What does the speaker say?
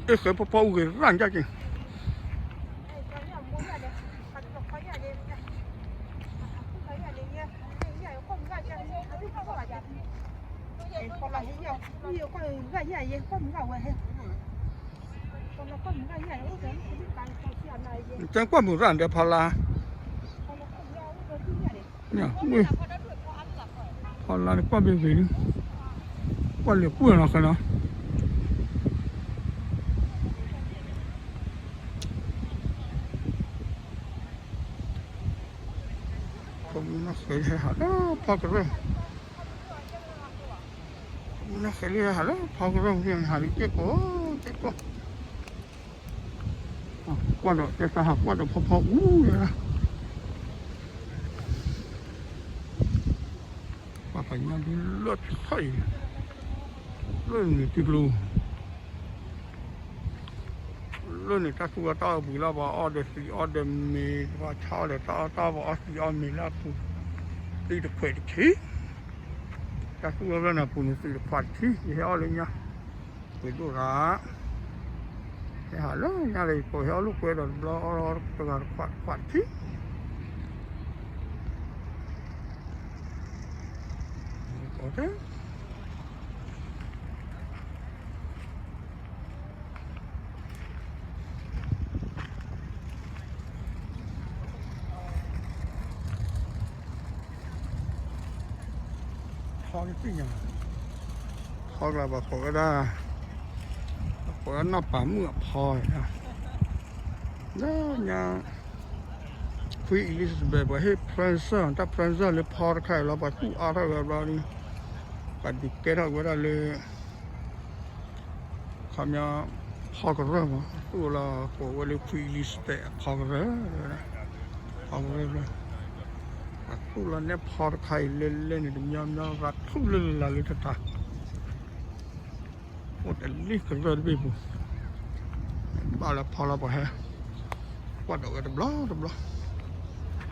အ့ၣ်ဃဲဖီဖီအူဂ့ၤရၣ်ကၠၢ်က့ၤ ကဲကွၢ်မုာ်ရၣ်ဒီးဖီလာ်, ဖီလာ်န့ၣ်ကွၢ်ဘ့ၣ်ဘ့ၣ်လံ, ကွၢ်လဲၤကွၢ်နီၤခဲနီၤ. မုၢ်နၤဃဲၤဟဲဟးလၢဖီကရၢ, မုၢ်နၤဃဲၤလံဟဲဟးလၢဖီကရၢ မုၢ်နၤဟးလံက့ၢ်ကိးက့ၢ်ကိး, ကွၢ်ဒီးတဲသးဟးကွၢ်ဒီးဖီဖီအူ, ပှၤကညီဒုးလၢထီၣ်အံၤ, လၢန့ၣ်ထံကျိ လၢန့ၣ်တၢ်သူၣ်အီၣ်တၢ်အီပှံၤလၢပှၤအီၣ်ဒီးသံးအီၣ်ဒီးမ့ၤ ပှၤဆါအီၣ်ဒီးတၢ်အီၣ်တၢ်ပှၤအီၣ်သံးအီၣ်မ့ၤလၢအပူၤ, သံးတခွဲးတဆံ, တၢ်သူၣ်အီၣ်ဖျၢၣ်န့ၣ်အပူၤန့ၣ်သံးတခွးတဆံ, ယဟဲအီၣ်လၢညါ, ပှ့ၤဒိၣ်ရၣ်, ဟဲဟးလၢညါလၢယကိးဟဲအီၣ်လိာ်ကွဲဒီးတဘျီအီၣ်တဂၤတခွးတခွးတဆံ ကီးတဲ ဖီကသ့ၣ်ညါ, ဖီကလၤပှၤကိးဝဲဒၣ်, ပှၤကိးဝဲဒၣ်နီၢ်ပၤမုၣ်အဖီ, လၢညါ Queen Elizabeth ပှၤဟ့ၣ် present တၢ် present လၢဖီတခါအံၤလီၤ ပှၤသူၣ်အါထီၣ်ဝဲဘျီဒ်, ပှၤဒုးကဲထီၣ်ဝဲဒၣ်လၢ ခီပညီ ဖီကရၢမး သူၣ်လီၤကိးဝဲလၢ Queen Elizabeth အဖီကရၢ, ဖီကရၢ, အသူၣ်လီၤနဲၣ်ဖီတခါအံၤလဲၤလဲၤန့ၣ် တမညီမညီ ရၤထူၣ်လၢလၢလၢလၢတတၤ, အိၣ်တလ့ၢ်ကရၢတဘ့ၣ်ပူၤ, ဘၣ်လၢဖီလီၤပှၤဟဲ, ကွၢ်ဒီးဝဲတဘျီတဘျီ